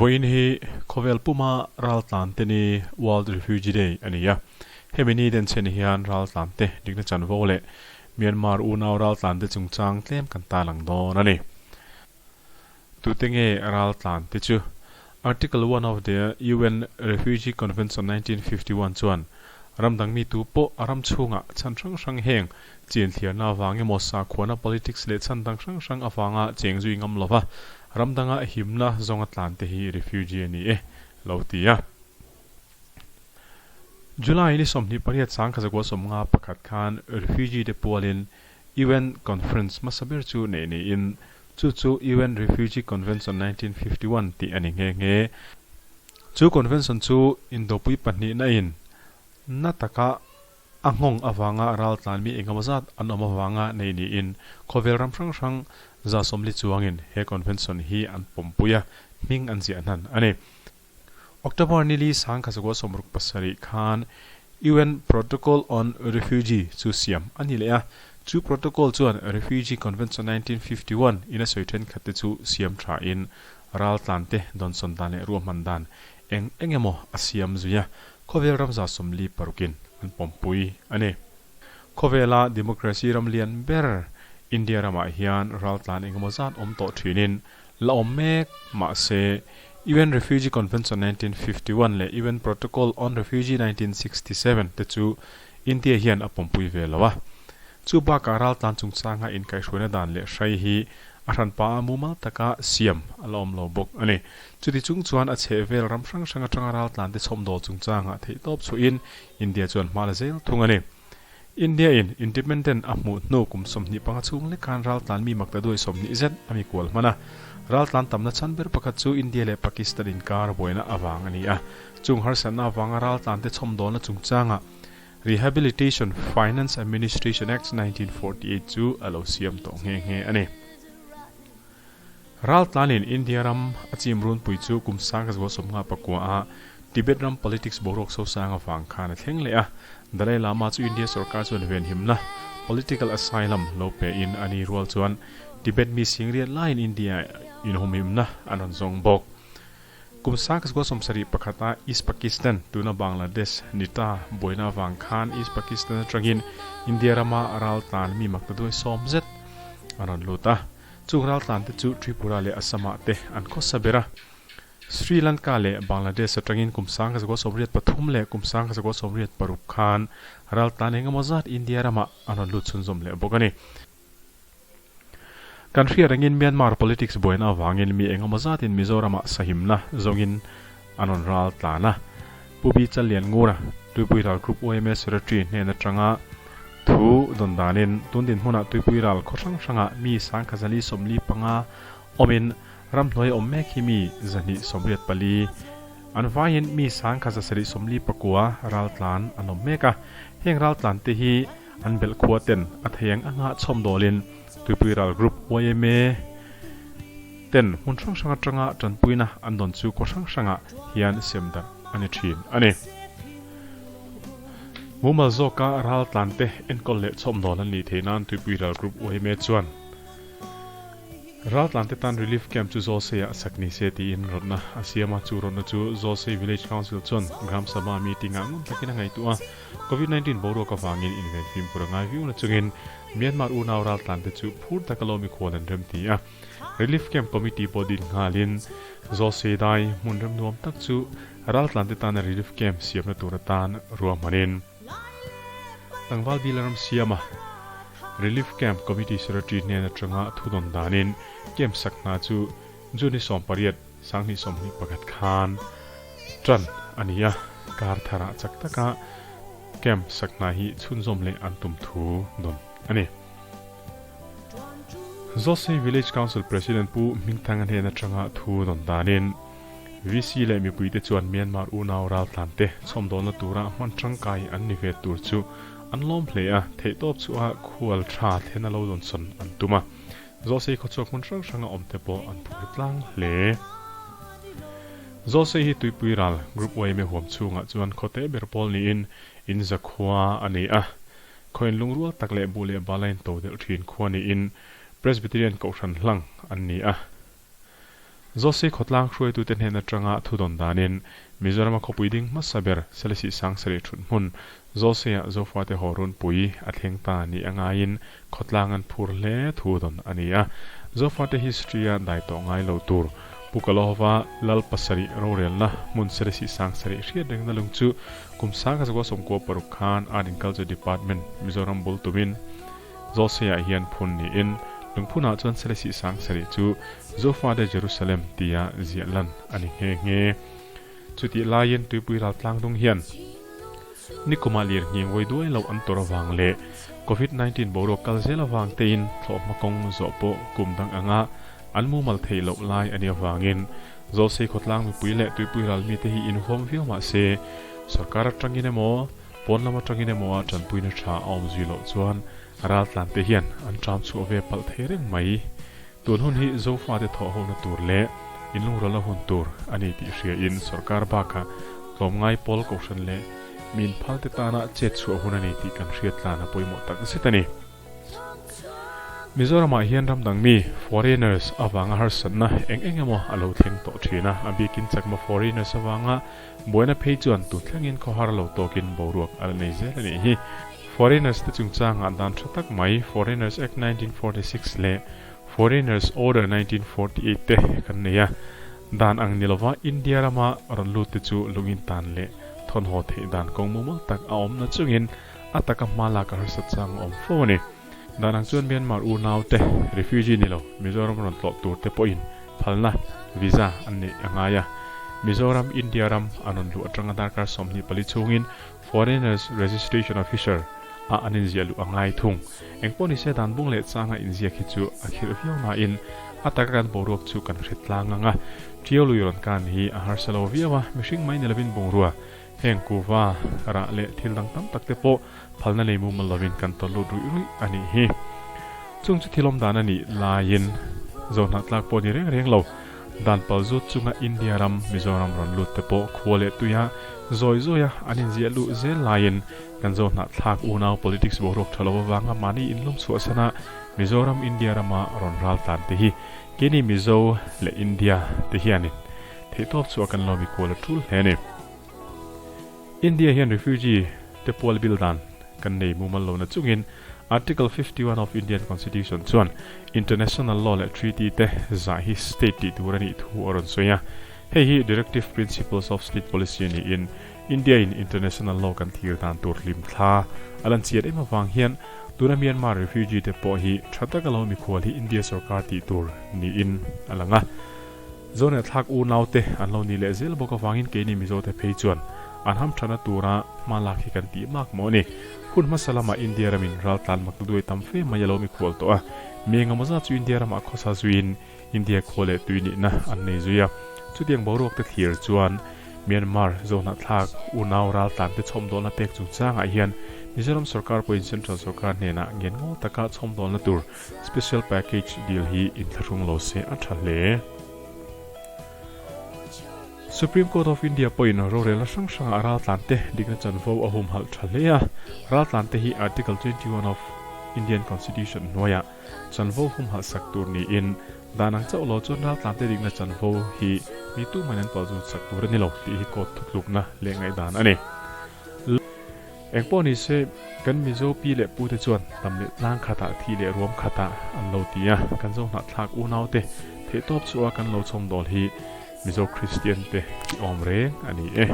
Vawiin hi khawvel puma raltlante ni World Refugee Day a ni a. Hemi ni denchhen hian raltlante dikna chanvo leh Myanmar unau raltlante chungchang tlem kan tarlang dawn a ni. Tute nge raltlante chu? Article 1 of the UN Refugee Convention 1951 chuan ramdang mi tu pawh a ram chhungah chhan hrang hrang heng chinthliarna avang emaw sakhuana politics leh chhan dang hrang hrang avanga cheng zui ngam lova ram danga himna zawnga tlan te hi refugee a ni e lo ti a. July ni 28 1951 khan refugee te pualin UN Conference hmasa ber chu neih niin chu chu UN Refugee Convention 1951 tih a ni nghe nghe. Chu convention chu indopui pahnihna in na taka A nghawng avanga raltlan mi engemaw zat an awm avanga nei niin khawvel ram hrang hrang 140 chuangin he convention hi an pawmpui a, hming an ziah hnan a ni. October ni li 1967 khan UN Protocol on Refugee chu siam a ni leh a, chu protocol chuan Refugee Convention 1951 in a sawi thenkhat te chu siam thain raltlan te dawnsawn dan leh ruahman dan eng eng emaw a siam zui a, Khawvel ram 46 in an pawmpui a ni. Khawvela democracy ram lian ber India ramah hian raltlan engemaw zat awm tawh thinin la awm mek mahse UN Refugee Convention 1951 leh UN Protocol on Refugee 1967 te chu India hian a pawmpui ve lo a. Chu bakah raltlan chungchanga inkaihhruaina dan leh hrai hi a hranpa a mumal taka siam a la awm lo bawk a ni. Chuti chung chuan a chhehvel ram hrang hrang atanga raltlante chhawmdawl chungchangah theihtawp chhuahin India chuan hma la zel thung a ni. India in Independent a hmuh hnu kum 25 chhung lek khan raltlan mi makta duai 20 zet a mi kual hman a. Raltlan tamna chhan ber pakhat chu India leh Pakistan inkar buaina avang a ni a. Chung harsatna avanga raltlante chhawmdawlna chungchangah Rehabilitation Finance Administration Act 1948 chu a lo siam tawh nghe nghe a ni. Raltlanin India ram a chim runpui chu kum 1959 a Tibet ram politics boruak sosang avang khan a thleng leh a. Dalai Lama chu India sorkar chuan venhimna, political asylum, lo pe in a ni rual chuan Tibet mi singriat laiin India inhumhimna an rawn zawng bawk. Kum 1971 a East Pakistan, tuna Bangladesh, ni ta buaina avang khan East Pakistan atangin India rama raltlan mi makta duai sawm zet an rawn lut a. Chung raltlan te chu Tripura leh Assam ah te an khawsa ber a. Sri Lanka leh Bangladesh atangin kum 1983 leh kum 1986 khan raltlan engemaw zat India ramah an rawn lut chhunzawm leh bawk a ni. Kan hriat rengin Myanmar politics buaina avangin mi engemaw zatin Mizoramah sahimna zawngin an rawn ral tlan a. Pu Bi Challian Ngura, Tuipui Ral Group yma Secretary hnen atanga thu dawn danin tun dinhmunah Tuipui Ral khaw hrang hrangah mi 1045 awmin ramhnuai awm mek hi mi 284 an vaiin mi 1749 ral tlan an awm mek a. Heng ral tlan te hi An belh khua ten a thei ang anga chhawmdawlin Tuipui Ral Group, yma, ten hmun hrang hrang atanga tanpuina an dawn chu khaw hrang hrangah hian sem darh a ni thin a ni. Mumal zawka ral tlante enkawl leh chhawmdawl an nih theih nan Tuipui Ral Group, yma, chuan Ral tlante tan Relief Camp chu Zawlseiah sak ni se tiin rawtna a siam a, chu rawtna chu Zawlsei Village Council chuan Gram Sabha meeting-ah ngun takin a ngaihtuah a. Covid 19 boruak avangin inven fimkhur a ngai viau na chungin Myanmar unau raltlante chu phur taka lo mikhual an rem ti a. Relief Camp Committee pawh din nghalin Zawlsei dai hmun rem nuam tak chu raltlante tana Relief Camp siamna tur atan ruahmanin tlangval bil a ram siam a. Relief Camp Committee Secretary hnen atanga thudawn danin camp sak hna chu June ni 18, 2021 khan tan a ni a, kar tharah chak taka camp sak hna hi chhunzawm leh an tum thu dawn a ni. Zawlsei Village Council President Pu Hmingthanga hnen atanga thu dawn danin VC leh mipuite chuan Myanmar unau raltlante chhawmdawlna tura hman tangkai an ni ve tur chu an lawm hle a, theihtawp chhuaha khual tha thlen a lo dawnsawn an tum a. Zawlsei khawchhuak hmun hrang hranga awm te pawh an phur tlang hle. Zawlsei hi Tuipui ral Group yma huam chhungah chuan khawte ber pawl niin in zakhua a ni a. Khawiin lungrual tak leh buh leh bala in to delh thin khua niin Presbyterian Kohhran hlang an ni a. Zawsei khawtlang hruaitute hnen atanga thu dawn danin Mizorama khawpui ding hmasa ber Selesih Sangsarih thut hmun Zawseiah Zofate haw runpui a thleng ta ni a ngaiin khawtlang an phur hle thu dawn a ni a. Zofate history-a dai tawh ngai lo tur Pu Kalawva Lal pasarih rorelna hmun Selesih Sangsarih hriat rengna lung chu kum 1996 khan Art and Culture Department Mizoram bul tumin Zawseiah hian phun niin lungphunah chuan Selesih Sangsarih chu Zofate Jerusalem tia ziah lan a ni nghe nghe. Chutih laiin tuipui ral tlang dung hian nikumah lir nghing vawi duai loh an tawrh avang leh Covid 19 boruak kal zel avang tein thlawhhma kawng zawh pawh kum dang anga an mumal theih loh lai a nih avangin Zawlsei khawtlang mipui leh tuipui ral mite hi inhuam viau mah se sorkar atangin emaw pawn lam atangin emaw a tanpuina tha a awm zui loh chuan raltlan te hian an tram chhuah ve palh thei reng mai. Tun hun hi Zofate thawh hona tur leh inlungrualna hun tur a ni tih hriain sorkar bakah tlawmngai pawl kohhran leh mi inphalte tana chet chhuah hun a ni tih kan hriat tlan a pawimawh tak zet a ni. Mizoramah hian ram dang mi, foreigners, avanga harsatna eng eng emaw a lo thleng tawh thin a, a bikin chakma foreigners avanga buaina phei chuan tun thlengin khawhar lo tawkin boruak a la nei zel a nih hi. Foreigners te chungchangah dan tha tak mai Foreigners Act 1946 leh Foreigners Order 1948 te kan nei a. Dan ang ni lova India rama rawn lut te chu lungin tan leh thawnhaw theih dan kawng mumal tak a awm na chungin a taka hma lak a harsat chang a awm fo a ni. Dan ang chuan Myanmar unau te, refugee ni lo, Mizoram rawn tlawh tur te pawhin phalna, visa, an neih a ngai a. Mizoram, India ram an rawn luh atanga darkar 24 chhungin Foreigners Registration Officer a an inziah luh a ngai thung. Engpawh nise dan bung leh changa inziak hi chu a khirh viau nain a taka kan boruak chu kan hre tlang ang a. Ṭiau lui rawn kan hi a harsa lo viau a, mihring mai ni lovin bungrua, heng kuva, rah leh thil dang tam tak te pawh phalna nei mumal lovin kan tawlh lut ruih ruih a nih hi. Chung chu thil awm dan a nih laiin Zohnahthlak pawh ni reng reng lo. Dan pal zut chunga India ram Mizoram rawn lut te pawh khua leh tuia zawi zawia an inziah luh zel laiin kan zo hnahthlak unau politics boruak tha lo avanga mahni inlum chhuahsana Mizoram India rama rawn ral tlan te hi keini Mizo leh India te hianin theihtawp chhuah kan lo mikual a tul hle a ni. India hian refugee te pual bil dan kan nei mumal lo na chungin Article 51 of Indian Constitution chuan International Law leh Treaty te zah hi state tih tur a nih thu a rawn sawi a. Hei hi Directive Principles of State Policy niin India in International Law kan thlir dan tur hlim thla a lan chian em avang hian tuna Myanmar refugee te pawh hi tha taka lo mikhual hi India sorkar tih tur niin a lang a. Zonet thlak unaute an lo ni leh zel bawk avangin keini Mizote phei chuan an hamthana tura hma lak hi kan tih mak maw a ni. Hun hmasa lamah India ramin raltlan mak duai tam fe mai a lo mikhual tawh a, mi engemaw zat chu India ramah khawsa zuiin India khua leh tui nihna an nei zui a. Chutiang boruak te thlir chuan Myanmar zohnahthlak unau raltlante chhawmdawlna pek chungchangah hian Mizoram sorkar pawhin Central sorkar hnenah ngen ngaw taka chhawmdawlna tur Special package deal hi inthlahrung lo se a tha hle. Supreme Court of India pawhin rorelna hrang hrangah raltlante dikna chanvo a humhalh tha hle a, raltlante hi Article 21 of Indian Constitution hnuaiah chanvo humhalh sak tur niin dan ang chauh lo chuan raltlante dikna chanvo hi mi tumahin an palzut sak tur a ni lo tih hi court thutlukna leh ngaihdan a ni. Engpawh ni se, kan Mizo pi leh pute chuan tam leh tlang khatah thi leh ruam khatah an lo ti a, kan zo hnahthlak unaute theihtawp chhuah a kan lo chhawmdawl hi Mizo Kristian te tih awm reng a ni e.